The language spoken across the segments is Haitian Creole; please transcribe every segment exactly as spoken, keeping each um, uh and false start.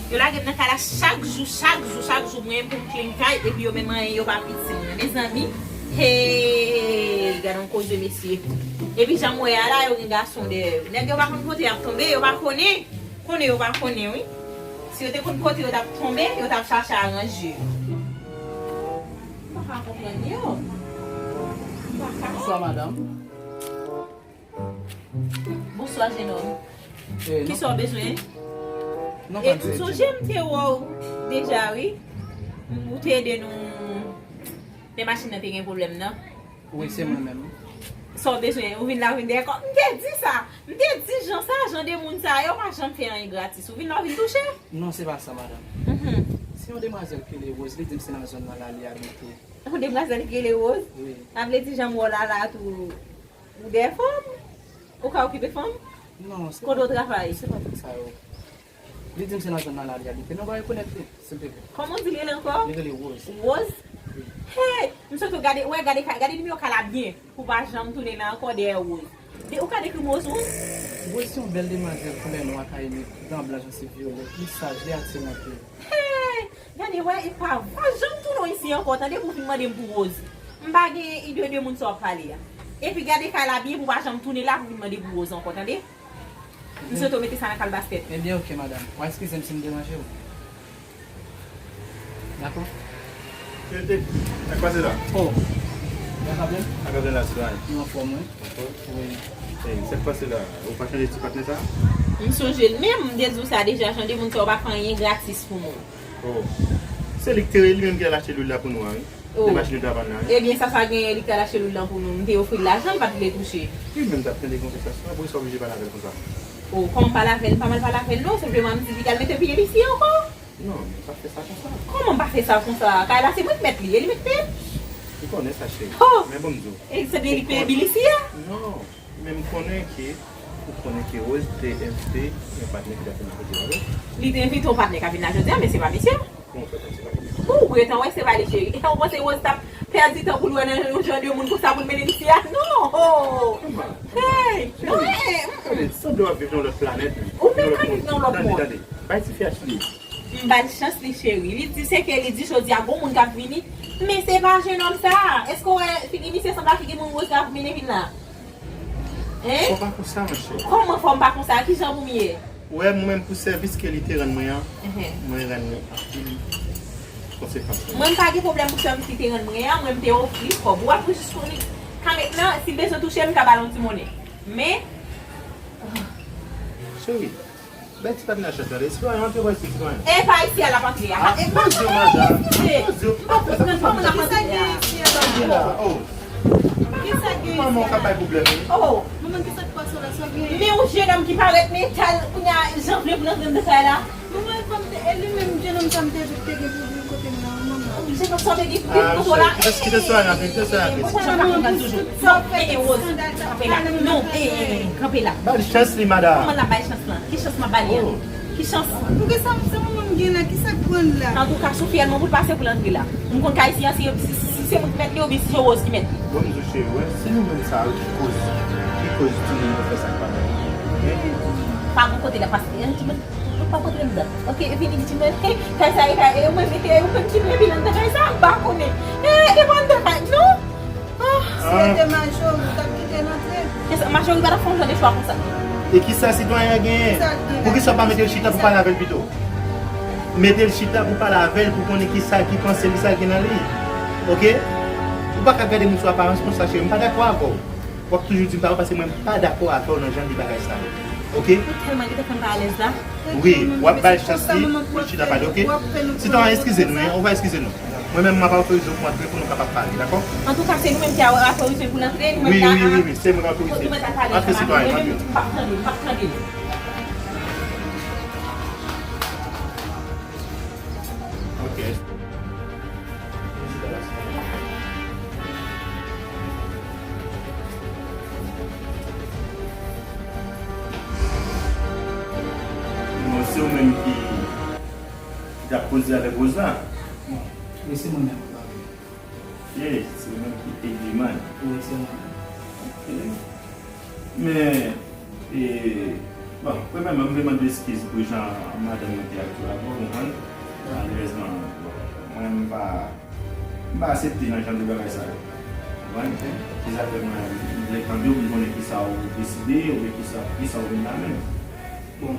Yo lage m nan kay la chak jou, chak jou, chak jou, mwen menm pou m clean kay, epi yo menm anyen yo pa pitim nan. Mezanmi, hey, gade yon koze mesye. Epi jan m wè a la, yo gen gason dèyè yo. Nèg yo pa konn kote y ap tonbe, yo pa konnen. Konnen yo pa konnen, wi. Si yo te konn kote yo t ap tonbe, yo t ap chache aranje yo. M pa ka konprann yo. M pa ka. Bonswa, madanm. Bonswa, jenòm. Eh, non. Kisa w bezwen? Non, eh, m sonje m te wè w deja, wi. Ou te ede nou lè machin nan te gen pwoblèm nan. Wi, se mwen menm. Sa w bezwen? Ou vin la, ou vin dèyè kò. M te di sa. M te di jan sa, jan de moun sa yo pa janm fè anyen gratis. Ou vin la, ou vin touche. Non, se pa sa, madanm. Mhm. Se yon demwazèl ki rele Rose, li di m se nan zòn nan la li abite. Yon demwazèl ki rele Rose? Wi. Sa vle di jan m wè w la la tou, ou dèyè fanm? Ou ka okipe fanm? Non, se kote w travay? Se pa tout sa yo. Li di m se nan zòn nan la li abite. Non, pa rekonèt li, silvouplè. Kòman w di l rele ankò? Li rele Rose. Rose? Wi. Hey! M swete w gade, wè, gade, gade nimewo kay la byen, pou w pa janm tounen la ankò dèyè Rose. De, ou ka dekri m Rose, Rose? Rose se yon bèl demwazèl koulè nwa, kayimit, dan blan, jansiv vyolèt, li saj, li atire anpil. Hey! Gade, wè, e pa, pa janm tounen isi ankò, tande, pou w vin mande m pou Rose. M pa gen ide de moun sa w ap pale a. Epi gade kay la byen pou w pa janm tounen la pou w vin mande pou Rose ankò, tande? M swete w mete sa nan kalbas tèt. Ebyen, oke, madanm. W a eskize m si m deranje w. Dakò? Kète, sa k pase la? Oh. Sa k ap byen? Sa k ap byen la, Sylvain? Nou anfòm, wi. Anfòm? Wi. Ey, sa k pase la? Ou pa chanje ti patnè sa? M sonje l, men m te di w sa deja, jan de moun sa yo pa fè anyen gratis pou moun. Oh. Se li k te, li menm ki al achte lwil la pou nou an, wi. Oh. Te machin nou t ap vann la, wi. Ebyen, sa, sa genyen, li k t al achte lwil lan pou nou. M te ofri l lajan, l pa t vle touche. Li menm t ap tande konvèsasyon an, poukisa w oblije pale avè l konsa? Oh, kòman m pale avè l? M pa mal pale avè l, non. Senpleman, m di li t al mete pye l isi ankò. Non, men pa fè sa konsa. Kòman m pa fè sa konsa? Kay la, se mwen k mèt li, e li mèt pye l. Ou konnen sa, cheri. Oh! Men bon, m di w. E se byen li k peye bil isi a? Non. Men m konnen ke, ou konnen ke Rose te envite yon patnè ki t ap vin la jodi a, wi. Li te envite yon patnè k ap vin la jodi a, men se pa misye. Kòman w fè konn se pa li? Ou gentan wè se pa li, cheri. E ou panse Rose t ap pèdi tan pou l wè nan yon jan de moun konsa pou l mennen l isi a? Non! Hey! Non, eh, mm, mm. Tande, sanble w ap viv nan lòt planèt, wi. Ou menm ka viv nan lòt mond. Tande, tande. Bay tifi a chans li. M ba l chans li, cheri. Li di se ke li di jodi a gon moun k ap vini. Men se pa jenòm sa. Èske w wè figi misye sanble ak figi moun Rose k ap mennen vin la? Hein? Fò w pa konsa, monchè. Kòman fò m pa konsa? Kijan pou m ye? Ou wè, mwen menm pou sèvis ke li te rann mwen an, mhm, mwen rann li anpil konsekans. Mwen m pa gen pwoblèm pou sèvis li te rann mwen an, mwen m te ofri kòb. Ou ap jis konnen, ka mentnan, si l bezwen touche m, m ka ba l yon ti monnen. Men, cheri, bay ti patnè a chans la, sitwayen, antre bò isit, sitwayen. E pa isi a l ap antre a. Ah, e pa bonjou, madanm. Bonjou. M pa konprann kòman l ap antre a. Kisa gen isi a? Oh. Kisa gen isi a? Manman, w ka bay pwoblèm, wi. Oh. Manman, kisa k pase w la? Sa gen? Men yon jenòm ki parèt, men kal, kounye a, jan vle pou l antre anndan kay la. Manman, e pa m te, e li menm, jenòm sa m te di w te gen pou vin kote m nan, manman. Jenòm sa w te di pou vin kote w la. Kite, kite sa, kite sa. Mwen pa konprann toujou. Non, e, e, Rose, kanpe la. Non, e, e, e, kanpe la. Ba l chans li, madanm. Kòman l ap bay chans lan? Ki chans m ap ba li an? Oh. Ki chans? Poukisa se manman m gen la? Kisa k pran l la? Antouka, sou fiyèl mwen pou l pase pou l antre la. M konn kay isi an, si, si, si, si se mwen ki mèt li oubyen si se Rose ki mèt li. Bon, m di w cheri, wè, se nou menm sa yo ki koz, ki koz timoun yo fè sa k pa bèl. Pa gon kote l ap pase. Yon timoun, ou pa kontre m dan. Oke, vini timoun. Kay sa e kay, e ou menm, e ou menm ki leve nan kay sa, m pa konnen. E, e pa anndan kay, non? Ah. Si se te Majori, w t ap kite l antre? Kisa, Majori pa t ap fè yon jan de chwa konsa. E kisa sitwayen an genyen? Kisa l genyen? Poukisa w pa mete l chita pou pale avè l pito? Mete l chita pou pale avè l, pou konnen kisa ki panse li, sa l gen nan li. Oke? Ou pa ka gade moun sou aparans konsa, cheri. M pa dakò avè w. W ap toujou di m sa, paske mwen pa dakò avè w nan jan de bagay sa yo. Oke? Ou tèlman gentan fè m pa alèz la. Wi, w ap bay chans li pou l chita pale, oke? Sitwayen, eskize nou, wi, ou va eskize nou. Mwen menm, m ap otorize w pou antre pou nou kapab pale, dakò? Antouka, se nou menm ki a otorize pou l antre, nou menm la. Wi, wi, wi, wi, se mwen k otorize. Antre, sitwayen, antre. Mwen menm, m p ap tande, m p ap tande. Ok. Non, se ou menm ki, ki t ap koze avèk Rose la? Non, wi, se mwen menm. Ok, se ou menm ki Edimay. Wi, se mwen menm. Ok. Men, e, Bon, premyèman, m vle mande eskiz pou jan madanm mwen te aji avè w, ou konprann? Malerezman, bon, mwen, m pa, m pa aksepte nan jan de bagay sa yo. Konprann? Se sa k fè mwen, m vle tande w, m konnen kisa w deside, oubyen kisa, kisa w vin la menm. Bon,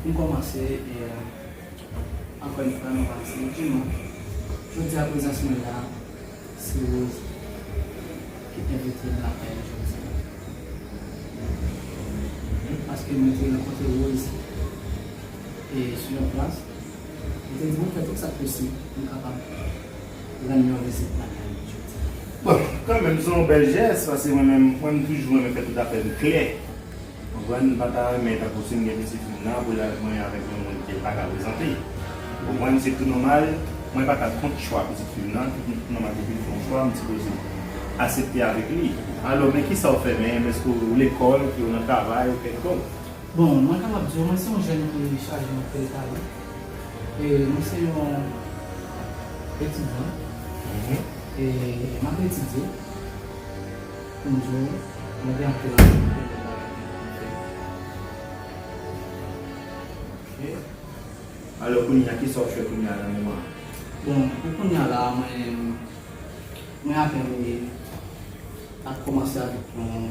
pou m kòmanse, e, ankò yon fwa, nou pa di nou. Jodi a, prezans mwen la, se Rose ki envite m lakay li jodi a. Paske mwen te rankontre Rose e sou yon plas. Li te di mwen fè tout sa k posib pou m kapab rann yon vizit lakay li jodi a. Bon, kanmenm, se yon bèl jès, paske mwen menm, mwen, m toujou renmen fè tout afè m klè. Konprann, m pa ta renmen tankou si m gen pitit fi m nan, pou l al manyen avèk yon moun ke l pa ka prezante. Konprann, se tou nòmal, mwen pa ka kont chwa pitit fi m nan, se tou nòmal depi l fè yon chwa, m sipoze aksepte avèk li. Alò, men kisa w fè menm? Èske w lekòl, ke w nan travay, ou kèlkonk? Bon, mwen kapab di w, mwen se yon jèn ki chaje anpil talan. E mwen se yon etidyan. Mhm. E m ap etidye. Pou m di w, mwen gen anpil, anpil, anpil bagay pou m fè. Ok. Alò, kounye a, kisa w fè kounye a nan moman an? Bon, pou kounye a la, mwen, mwen apèn ap kòmanse avèk yon,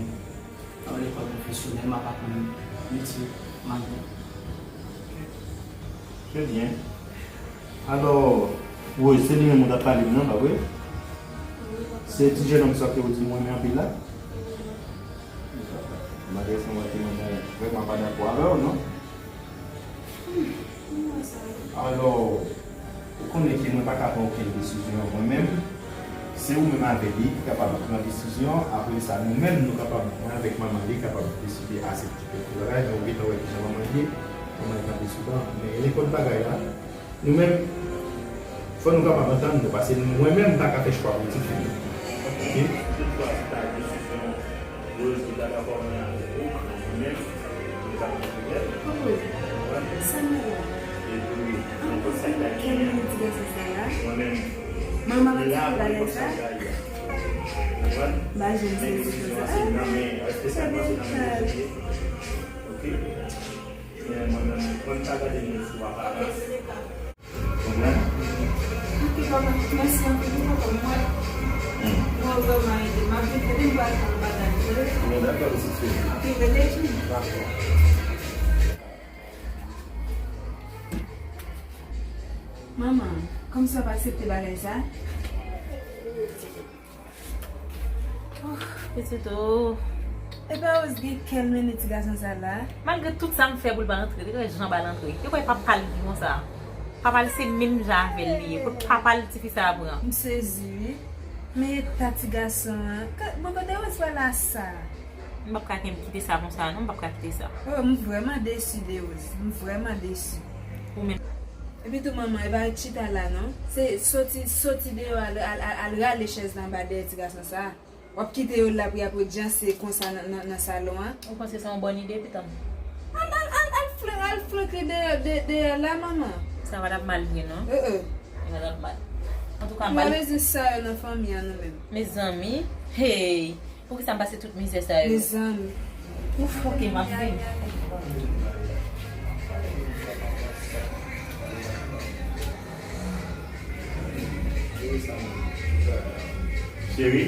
yon lekòl pwofesyonèl, m ap aprann metye mannyè. Trè byen. Alò, wi, se li menm ou t ap pale m nan, pa vre? Se ti jenòm sa ke w di m renmen anpil la? Malerezman, mwen te renmen vrèman pa dakò avè w, non? Alò, ou konnen ke mwen pa ka pran okenn desizyon mwen menm. Se ou menm avèk li ki kapab pran desizyon. Apre sa, nou menm, nou kapab, mwen avèk manman li, kapab deside aksepte kèk bagay, men ou gentan wè kijan manman l ye, manman l t ap deside. Men nenpòt bagay la, nou menm, fò nou kapab antann nou, paske nou, mwen menm, m pa ka fè chwa pou pitit fi m. Oke? Toutfwa, se ta desizyon Rose ki ta dakò mwen avèk ou, mwen menm, mwen pa gen pwoblèm. Sa m wè la. Epi, nan konsa, ta gen mwen menm, la, mwen konsa, ta ye. Konprann? Men desizyon an, se nan men, espesyalman, se nan men Bondye. Oke? Men mwen menm, mwen pa gade moun sou aparans. Konprann? Ok, papa, mèsi anpil wi, papa. Mwen, mwen vrèman ede. M ap vin tande m pral fè yon bagay, tande? Bon, dakò, pitit fi. Ok, tande, tande. Dakò. Manman, kòmsi w ap aksepte bagay sa? Oh, pitit, oh. Epa Rose gen kè l mennen ti gason sa la. Malgre tout sa m fè pou l pa antre, li gen jan ba l antre. Li kwè papa l ki konsa. Papa l se menm jan avè l li ye. Kot papa l tifi sa a pran? M sezi wi. Men eta ti gason an. Ka- Bon, kote Rose pral a sa? M p ap ka ken- kite sa konsa non, m p ap ka kite sa. Oh, m vrèman desi de Rose. M vrèman desi. Ou menm. Epi tou manman, epa chita la non. Se soti, soti deyò al, al, al, al rale chèz la anba dèyè ti gason sa a. W ap kite yo la pou y ap odyanse konsa nan, nan, nan salon an? Ou panse se yon bòn ide, pitit mwen? Al, al, al, al flan-, al flanke deyò, de, deyò la, manman. Sa pa t ap mal vre, non. Euh, euh. Sa pa t ap mal. Antouka, m pa bezwen sa yo nan fanmi an, nou menm. Mezanmi, hey, poukisa m pase tout mizè sa yo? Mezanmi. Ou fòke m ap vin. Cheri?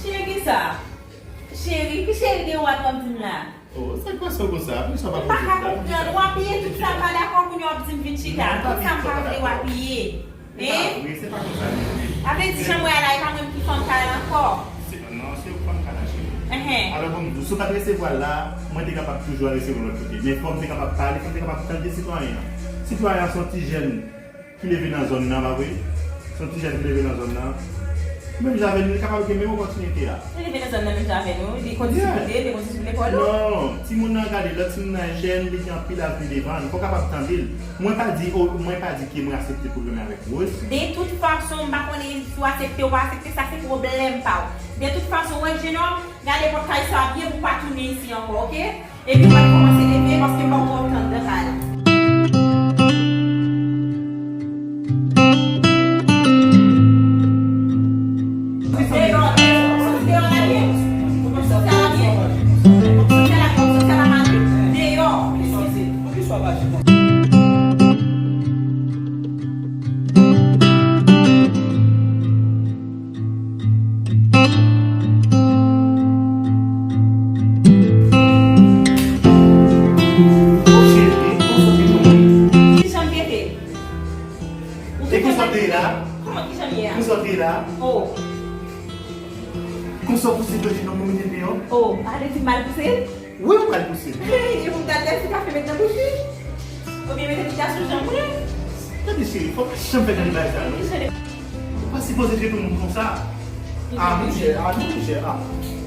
Cheri kisa? Cheri, ki cheri de wat w ap di m la? Oh, sa k pase w konsa? Poukisa w pa konprann la? M pa ka konprann. W apiye tout sa m pa dakò, kounye a w ap di m vin chita. Tout sa m pa vle w apiye. Hein? Se pa vre, se pa konsa li ye. Sa vle di jan m wè a la, e pa mwen ki fanm kay la ankò. Se, non, se ou k fanm kay la, cheri. Enhen. Alò, bon, m di w, si w pa t resevwa l la, mwen te kapab toujou al resevwa l lòt kote. Men fò m te kapab pale, fò m te kapab tande sitwayen an. Sitwayen an se yon ti jèn ki leve nan zòn nan, pa vre? Se yon ti jèn ki leve nan zòn nan. Menm jan avè nou, li kapab gen menm opòtinite a. Li leve nan zòn nan menm jan avè nou, li konn difikilte, li konn sou lekòl ou? Non, timoun nan, gade, lòt timoun nan jèn, li gen anpil avni devan l, fò w kapab tande l. Mwen pa di, oh, mwen pa di ke mwen aksepte pou l renmen avèk Rose. De tout fason, m pa konnen si w aksepte ou pa aksepte, sa se pwoblèm pa w. De tout fason, wè, jenòm, gade pòt kay sa a byen pou w pa tounen isi ankò, oke? Epi mwen kòmanse leve paske m pa twò kontan anndan kay la. Deyò, deyò, soti deyò la byen. Soti la byen. Soti la, soti la mal. Deyò. Kòman, kijan l ye a? Konsa w te la. Oh. Konsa w pouse dlo di non mwen mete deyò. Oh, ale di m al pouse l? Wi, ou pral pouse l. E pou m ta lève kafe met nan bouch li? Oubyen mete ti gason jan mwen? Tande cheri, fò pa janm fè gade bagay sa non. Ou pa sipoze trete moun konsa. Ah, monchè, ah, non, monchè, ah.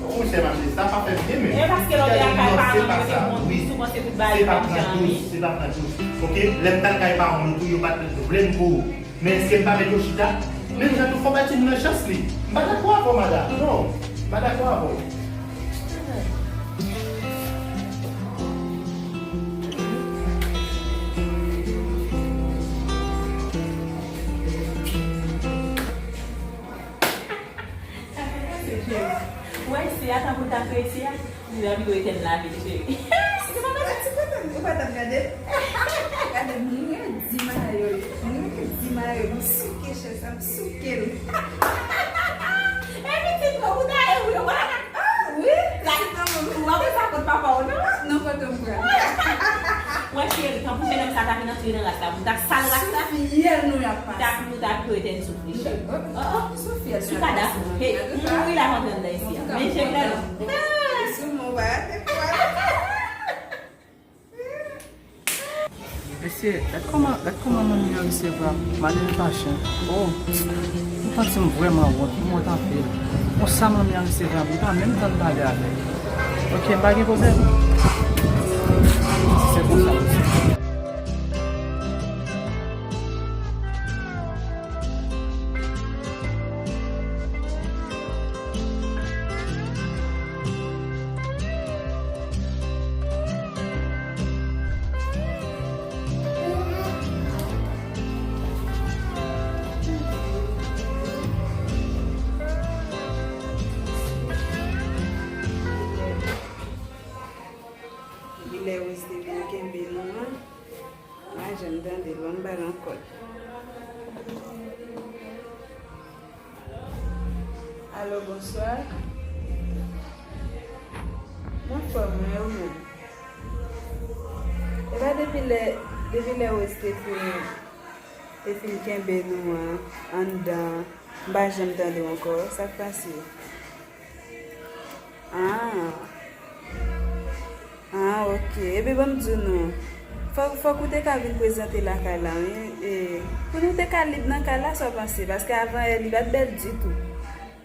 Monchè, mache, sa pa fè byen menm. E paske lè w te lakay paran w, yo te kondi sou panse tout bagay menm jan wi. Se pa pran dous, se pa pran dous. Oke, lè m t al kay paran w yo tou, yo pa t plenn pou ou. Men èske m pa mete w chita? Menm jan tou, fò bay timoun nan chans li. M pa dakò avè w, madanm. Non, m pa dakò avè w. Ou wè isi a, tankou w ta kwè isi a, li nan rido etèn lavi l, cheri. Ou pa t ap gade? Gade, m redi mayo l. M redi mayo l. M souke chèz la, m souke l. E pitit mwen, ou ta e ou yo, wala. Ah, wi. Ou pa konn sa kot papa w, non? Non, kote m pran. Wè, cheri, tankou jenòm sa ta vin antre nan ras la, pou ta sal ras la. Sou fyèl nou y ap pase. Ta, nou ta pete n sou Sou kadaf, hey, m mouri la m antre anndan isi a. Men je klè non. Mesye, gad kòman, gad kòman manmi an resevwa m. Manmi an fache. Oh, m santi m vrèman wont, m wont anpil. Konsa manmi an resevwa m, li pa menm tann pale avè m. Ok, m pa gen pwoblèm. Se konsa. Epi lè Rose te vin kenbe nou an, m pa janm tande l, ban m ba l ankò. Alo, bonswa. M anfòm, wi, ou menm? E pa depi lè, depi lè Rose te fin, te fin kenbe nou an, anndan, m pa janm tande w ankò. Sa k pase? Ah. Ah, ok. Ebyen, ban m di w non. Fòk, fòk ou te ka vin prezante lakay la, wi. E, pou nou te ka lib nan kay la, sa w panse? Paske avan yè, li pa t bèl ditou.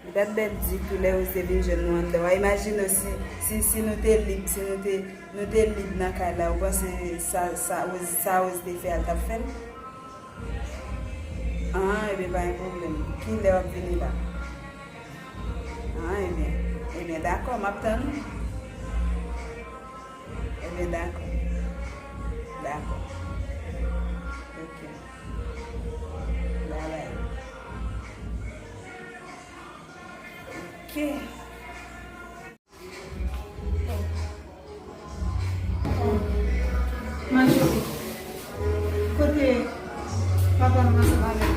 Li pa t bèl ditou lè Rose te vin jwenn nou anndan. W a imajine w si, si, si nou te lib, si nou te, nou te lib nan kay la, ou panse sa, sa, Rose, sa Rose te fè a, l t ap fè l? Ah, ebyen, pa gen pwoblèm. Kilè w ap vini la? Ah, ebyen, ebyen, dakò, m ap tann ou. Ebyen, dakò. Dakò. Ok. Babay. Ok. Ma chérie, kote papa m ansanm avèk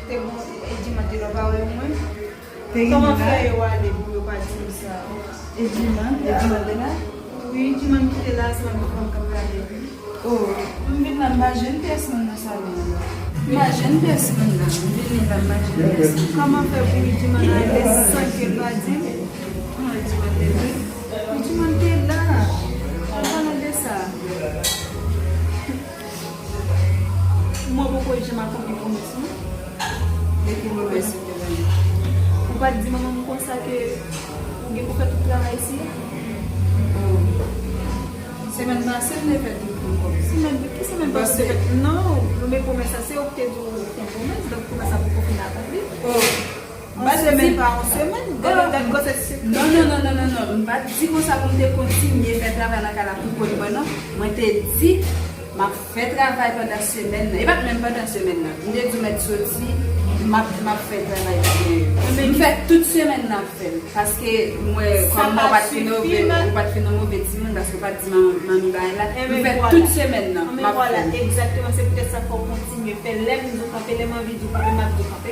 te bon, Edimand te la pa wè mwen? Kòman fè yo ale pou yo pa di m sa? Edimand, Edimand te la? Wi, Edimand ki te la ansanm avèk fanm k ap gade. Oh, m vin la, m pa jwenn pyès moun nan salon an. M pa jwenn pyès moun la. M vini la, m pa jwenn pyès moun. Kòman fè pou Widiman ale san ke l pa di m? An Widiman te vre. Widiman te la. An palan de sa. Mwen poko janm akonpli pwomès mwen. De ki pwomès ou te bay? Ou pa t di manman m konsa ke ou gen pou fè tout travay isi a? Oh. Semèn pase, m te fè tout pou kòb. Semèn, ki semèn pase ou te fè? Non, non, men pwomès la, se ou ki te di w fè yon pwomès, donk pwomès la poko fin akonpli. Oh. An semèn pa an semèn, gade, gade gwosès se. Non, non, non, non, non, non. M pa t di konsa pou m te kontinye fè travay nan kay la pou kont mwen, non. Mwen te di, m ap fè travay pandan semèn nan. E pa t menm pandan semèn nan. M te di w mèt soti, m ap, m ap fè travay byen yo. M fè tout semèn nan ap fè l. Paske m wè kòm ou pa t fin move, ou pa t fin yon move timoun, paske ou pa t di manmi, manmi bagay la. M fè tout semèn nan, m ap fè l. Egzakteman, se poutèt sa fò w kontinye fè. Lè m di w kanpe, lè m anvi di w kanpe, m ap di w kanpe.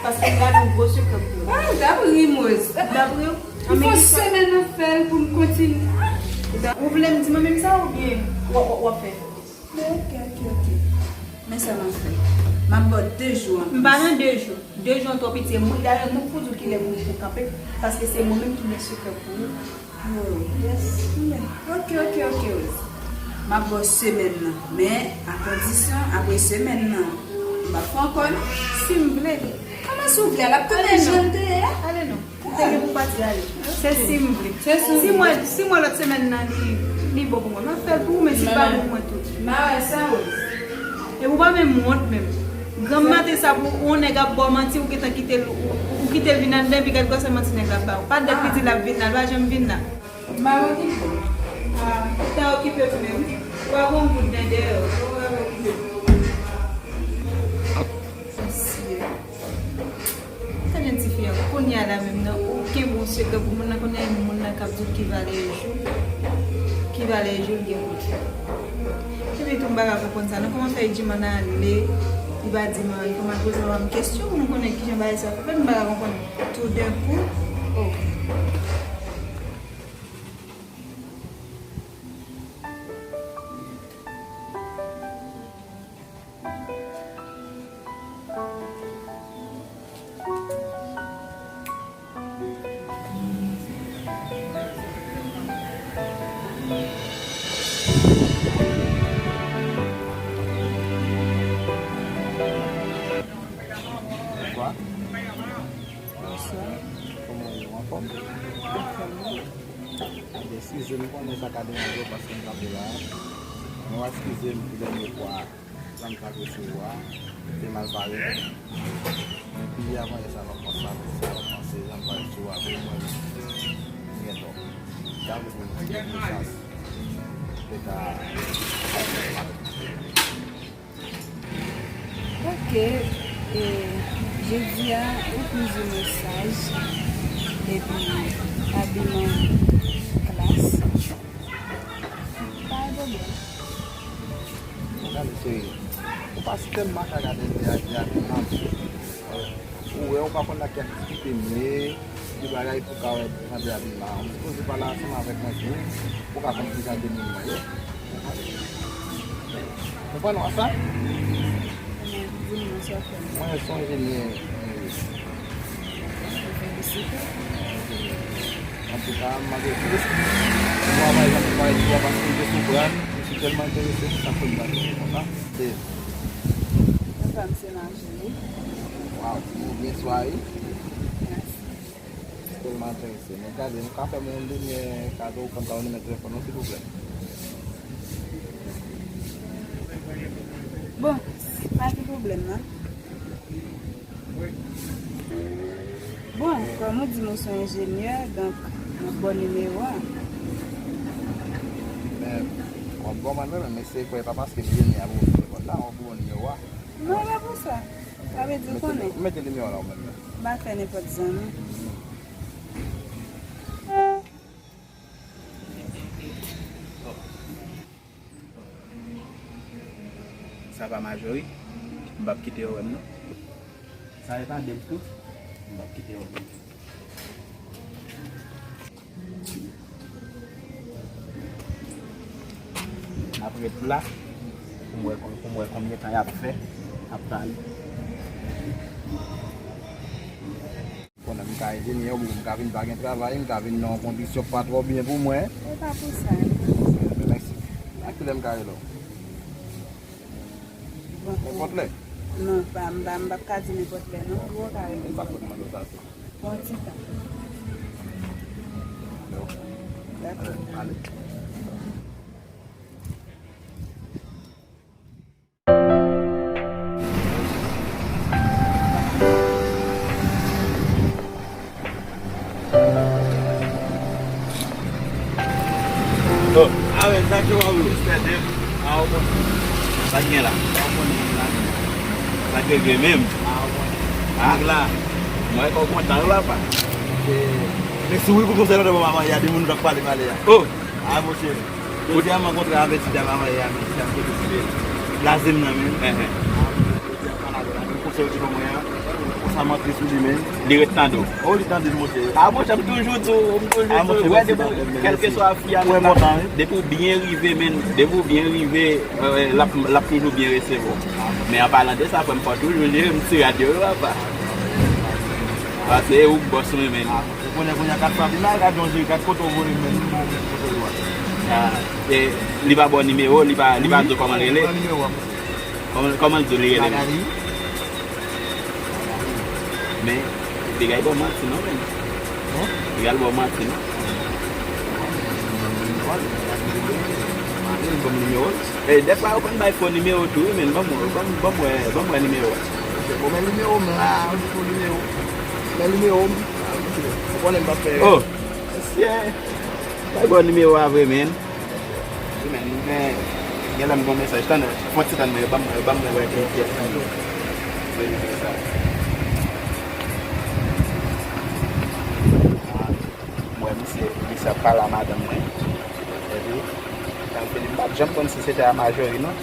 Paske m gade yon gwo sekrè pou ou. Ah, w t ap ri m, Rose. M t ap ri w. Anben, fò semèn nan fè l pou m kontinye. Ou vle m di mwen menm sa oubyen w ap fè? Men ok, ok, ok. Men sa m ap fè. M ap ba w de jou an plis. M pa nan de jou. De jou an twò piti. Mwen, dayè, mwen pou di w kilè pou, pou kanpe, paske se mwen menm ki gen sekrè pou ou. Oh, yes. Ok, ok, ok, Rose. M ap ba w semèn nan. Men, a kondisyon, apre semèn nan, m p ap fè ankò, non. Si m vle. Kòman si w vle? L ap tounen jan l te ye a? Ale non. Ou te gen pou pati ale. Se si m vle. Si m wè, si m wè lòt semèn nan li, li bon pou mwen, m ap fè l pou ou, men si l pa bon pou mwen tou. M a wè sa, Rose. Epi ou pa menm wont menm. Granm maten sa pou yon nèg ap ba w manti, ou gentan kite l, ou, ou kite l vin anndan, epi gad gwosè manti nèg la ap ba w. Pa dat li di l ap vin la, l pa janm vin la. M a okipe w. Ah, ou ta okipe w menm. Ou pa gon goud nan dèyè w. Ou pa okipe w. Mesye. Tande yon ti fi a, kounye a la menm nan, ou kenbe yon sekrè pou moun nan, kounye a moun nan k ap di w ki valè jou, ki valè jou l gen pou l fè. Epi tou m pa ka konprann sa, non, kòman fè Edjiman ale, li pa di m anyen, kòman l poze m kesyon pou m konnen kijan bagay sa fè fèt, m pa ka konprann. Tout d'un coup, oh. Bonswa. Bonswa. Kòman w ye? Ou anfòm? Anfòm, wi. Eskize m, m konnen sa ka deranje w paske m kanpe la. Men w a eskize m pou dènye fwa. Jan m t ap resevwa, te mal parèt. Epi avan yè sa, m ap panse, sa m ap panse, jan m parèt sou a, pou mwen, m gen tò. Te avle pou m di mesaj. Te ka. Ok, e, jodi a, ou plizyè mesaj, epi abiman klas. Pa gen pwoblèm. Gade, cheri, ou pa sitèlman ka gade de a de a de a. Ou wè, ou pa konn nan kiyès ki te ne, ki bagay pou ka wè jan de a de la. Ou sipoze pale ansanm avèk mwen tou, pou ka konn ki jan de moun mwen ye. Ou konprann sa? Di m non, sa w fè m. Mwen se yon enjenyè. Mwen felisite. Antouka, malgre tout espri, mwen pa janm travay sou a paske m te sou brad, m te tèlman enterese, se sa k fè m pa fè konsa. Se... Konsa, m se Marjorie. Waw, ou byen swaye. Mèsi. Tèlman enterese. Men gade, nou ka fè m yon limyè kado, kòm sa, yon limyè telefòn, non, silvouplè? Bon, pa gen pwoblèm, non. Bon, kòm ou di m ou se yon enjenyè, donk, m ap ba w nimewo a. Men, w ap ba w mwen menm, men se kwè pa paske m enjenyè a pou w telefòn la, w ap ba w nimewo a. Non, e pa pou sa. Sa vle di w konnen. Mete nimewo a la ou menm. M pa fè nenpòt zanmi. Sa pa Majori, m p ap kite yo wè m non. Sa e pa Debs tou, m p ap kite yo wè m. M ap ret la pou m wè, pou m wè konbyen tan y ap fè, ap pale. Konnen m ka ede m, yo, m ka vin pa gen travay, m ka vin nan yon kondisyon pa twò byen pou mwen. E pa pou sa. Mèsi. A kilè m ka rele w? Bon. Nenpòt lè? Non, pa, m pa, m p ap ka di nenpòt lè, non. Ou ka rele m. E pa fòt mwen sa tou. Bon, ti tan. Dakò. Ale. Oh, a wè, sa ki w ap wè? Sa k gen la? Sa k gen menm? Ak la. Mwen, kò kontan la, pa. Men si w wi pou konsèy nan mama, y a de moun k ap pale, pale a. Oh! A, monchè. Jodi a, m rankontre avèk ti dam a mari a, men ti dam ki deside blaze m nan men. Enhen. Jodi a, m pale avè l. Konsèy ou te ban mwen an, Sa m antre sou li, men. Li ret tande w. Oh, li tande m, monchè. Ah, monchè, m toujou di w, m toujou di w, wè, depi, kèlkeswa fi a, depi w byen rive, men, depi w byen rive, euh, l ap, l ap toujou byen resevwa w. Men an palan de sa, frè m, fò toujou jere m ti rad yo, wi, papa. Paske e ou k bòs mwen, men. Ou konnen kounye a kat frap, li nan rad yon jere, kat kote w voye, men, li bon, men, kote l dwat. Ah, e li pa ba w nimewo, li pa, li pa di w kòman l rele? Li pran nimewo a, monchè. Kòman, kòman l di w li rele? Magali. Men, piga l ba w manti non, men. Piga l ba w manti non. Ban m nimewo l. E, dèfwa yo konn bay fo nimewo tou, wi, men. Ban m, ban m, ban m wè, ban m wè nimewo a. Bon, men nimewo m la, fo nimewo. Men nimewo m. Ou konnen m pa fè. Oh, mesye. Bay ba w nimewo a vre, men. Wi, men, men, gen lè m gon mesaj, tann, fon ti tann mwen, yo ban m, yo ban m wè ki pyès nan yo. Vérifiye sa. Ah, m wè misye, misye ap pale a madanm mwen. Epi, m pa t janm konn si se te a Majori, non.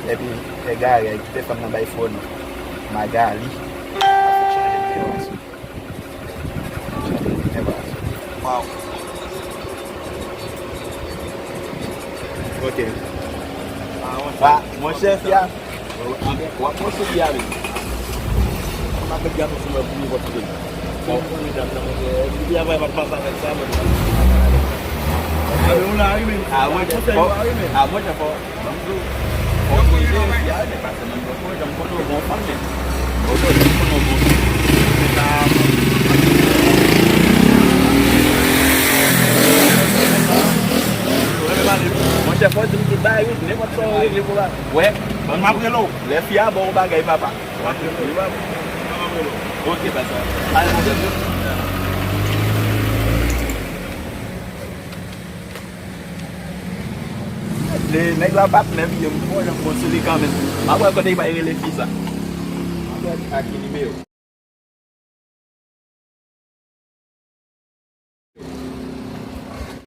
Epi, egare, kite fanm nan bay fo non. Magali. Ap chanje nimewo a sou. Wow. Ok. Wa, monchè, fi a. W ap monchè fi a, wi. M ap met gaz sou mwen pou li vòt tou. Bon. Medam nan, monchè, fi a pa t pase avèk sa, men. Ah, men ou la, wi, men. Ah, monchè, fò. Ah, monchè, fò. Ban m di w, fò w koze, fi a, men pa sèlman fò w janm kote w gon fanm, men. Fò w janm kote w gon fanm. Se sa, monchè, fò w di m tout bagay, wi, nenpòt sa w regle pou la. Wè, ban m ap rele w. Lè fi a ba w bagay, papa. W ap rele w, wi, papa. Ok, papa. Ale, monchè. Nèg la bat men m, m pran yon bon sou li kanmenm. M ap wè kote y bay rele fi sa. M ap wè a ki nimewo.